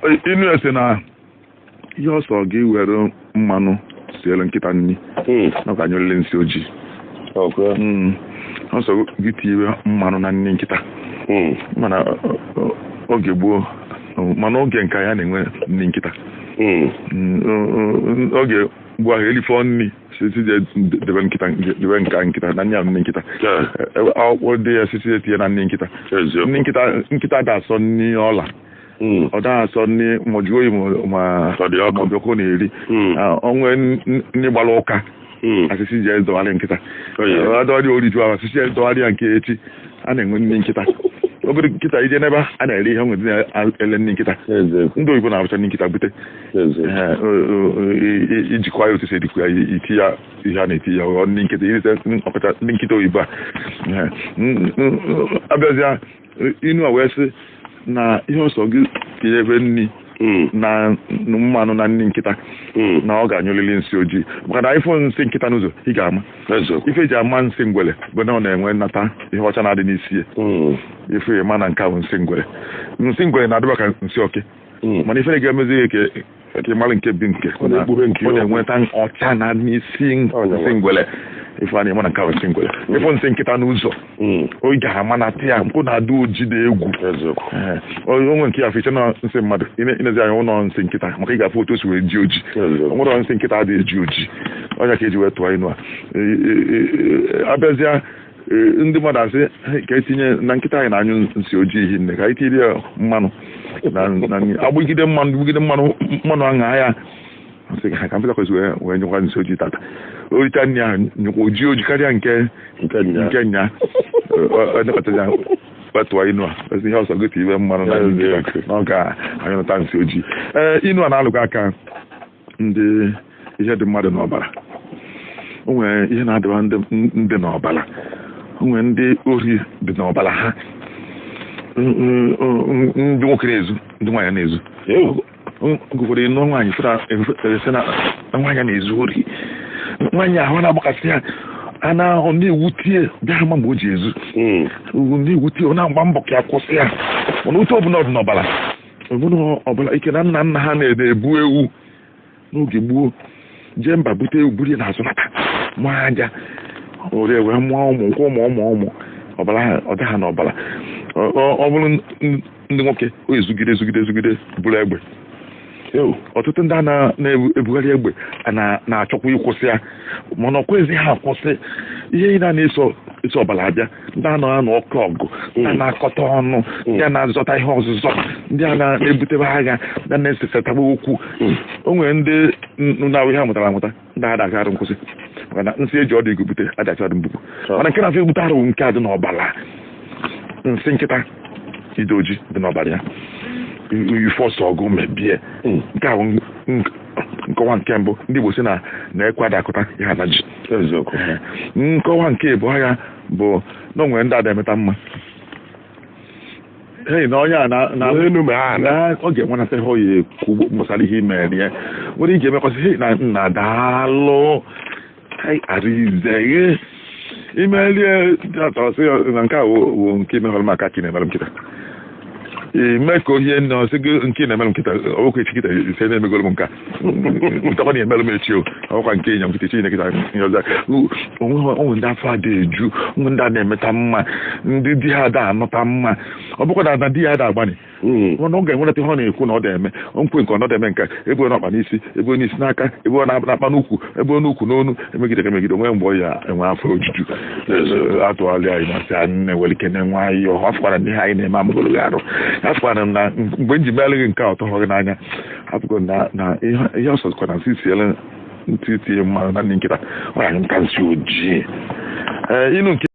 Inu ya sị na ihe ọsọ gị were mmanụ siere nkịta nri na ọ ga-anyụrịrị nsị ojii. Ọsọ gị tinye mmanụ na nri nkịta. Mana oge gboo, mana oge nke ya na-enwe nri nkịta. Oge gboo ahụ elifọ nri sisi debe nkịta, debe nka nkịta na nri ahụ, nri nkịta. Akwụkwọ dị ya sisi etinye na nri nkịta. Nri nkịta, nkịta da asọ nri ọla. Ọ da asọ nri ma ọ jụọ oyi ma Ọ dị ọkụ. Ma ọ dị ọkụ na-eri. Onwe nri gbara ụka, asịsị ji edọgharị nkịta. Adọgharị oriju ahụ, asịsị edọgharị ya nke echi. A na-enwe nri nkịta. Obere nkịta ije n'ebe a na-ere ihe nwere na-ele nri nkịta. Ndị oyibo na-abụcha nri nkịta bute. Ijikwa ya otu si edikwa ya, iti ya ihe a na-eti ya, ọ nri nkịta irite ọkacha nri nkịta oyibo a. Abịazịa inu a wee sị na ihe ọsọ gị tinye ebe nri na mmanụ na nri nkịta na ọ ga-anyụlili nsị ojii, maka na ịfụ nsị nkịta n'ụzọ, ị ga-ama. Ife eji ama nsị ngwere bụ na ọ na-enwe nnata ihe ọcha na-adị n'isi ya. Ife ya ma na nke a bụ nsị ngwere. Nsị ngwere na-adịba ka nsị oke, mana ife ga-emezi ya ka ị mara nke bi nke Ọ na-ekpughe nke ọ na-enweta ọcha na n'isi nsị ngwere. Ife a na-eme na nke a bụ nsị ngwere. Ịfụ nsị nkịta n'ụzọ, ọ ga-ama na ya mpụ na-adị oji na egwu. Onwe nke ya fiche na nsị mmadụ, inezi anya ụlọ nsị nkịta, maka ị ga-afụ otu o si wee ji oji. Nwere nsị nkịta adịghị eji oji ọnya ka eji wee tụọ inu a. Abịazịa ndị mmadụ asị ka etinye na nkịta anyị na-anyụ nsị ojii hinne, ka anyị tinye ya mmanụ na nri. Agbụgide mmanụ, gbugide mmanụ, mmanụ aṅa ya, nsị ka nkịta kwesịrị wee nyụkwa nsị ojii tata. Oricha nri ahụ, nyụkwa ojii ojii karịa nke nke nya elekọtazi. Wetụọ inu a ezi ihe ọsọ gote iwe mmanụ na nri nkịta na ọ ga-anyụnata nsị ojii. Ee, inu a na-alụkwa aka ndị ihe dị mmadụ n'ọbara. O nwere ihe na-adịba ndị n'ọbara. O nwere ndị ori dị n'ọbara ha. Ndị nwoke na-ezu, ndị nwaanyị na-ezu. Oge ụfọdụ ịnụ nwaanyị fụra na nwaanyị na-ezu ori, nwaanyị ahụ na-agbakasị ya, a na-ahụ na-ewutie bịa ma mgbe o ji ezu na-ewute, ọ na-agba mbọ ka ya kwụsị ya. Mana otu ọbụla ọ dị n'ọbara, ọbụla ọbụla ike na nna nna ha na-ebu ewu n'oge gboo jee mba bute ewu buru ya n'azụ nata mụọ aja ore wee mụọ ụmụ nkwụ ụmụ ụmụ ụmụ ọbara ha ọ dị ha n'ọbara. Ọ bụrụ ndị nwoke, o ezugide ezugide ezugide bụrụ egbe. Ọtụtụ ndị a na-ebugharị egbe na-achọkwa ịkwụsị ya, mana ọ kwezi ha akwụsị. Ihe niile na-eso eso ọbara abịa, ndị a na-anọ ọkụ ọgụ, ndị a na-akọta ọnụ, ndị a na-azọta ihe ọzụzọ, ndị a na-ebutebe agha, ndị a na-esesetaba okwu. O nwere ndị na-awụ ihe a mụtara amụta, ndị a na-agarụ nkwụsị, maka na nsị eji ọdụ igu bute adacha ọdụ mbupụ. Mana nke na-afọ ebute arụ nke a dị n'ọbara, nsị nkịta ide oji dị n'ọbara ya, ife ọsọ ọgụ mebie. Nke a bụ nkọwa nke mbụ. Ndị Igbo si na na-ekwe ada akụta ihe ada ji. Nkọwa nke ịbụọ ya bụ na o nwere ndị ada emeta mma. Hey, na onye a na ọ ga-enwenata ihe ọ ya ekwu gbasara ihe imere ya nwere ike emekwasị. Hey, na nna daalụ arize imelie atọsị na nke a wụ nke imehọrọ maka ka ị na-emere m nkịta ime ka ohie nne ọsị gị nke ị na-emere m nkịta ọbụkwa echi kịta ise na-emegoro m nka ntakwa na emere m echi o ọbụkwa nke ịnya nkịta echi nkịta ihe ọzọ. Onwe ndị afọ ada eju, onwe ndị a na-emeta mma, ndị di ha ada anọta mma. Ọ bụkwa na di ya ada agbani, mana ọ ga-enwenata ihe ọ na-ekwu na ọ na-eme nkwe nke ọ na-eme nka ebe n'ọkpa n'isi, ebe n'isi n'aka, ebe ọ na-akpa n'ukwu, ebe n'ukwu n'onu, emegide emegide onwe mgbe ọ ya enwe afọ ojuju. Atụgharị anyị na sị anyị na-ewere ike nwayọọ. Afụkwara na ihe anyị na-eme amagolo gị arụ. Afụkwara m na mgbe m ji meelụ gị nke a ọtọ gị n'anya. Afụgo na ihe ọ sọkwa na nsị siele ntị tinye mmanụ na ndị nkịta ọ ya nta nsị ojii. Ee, inu nke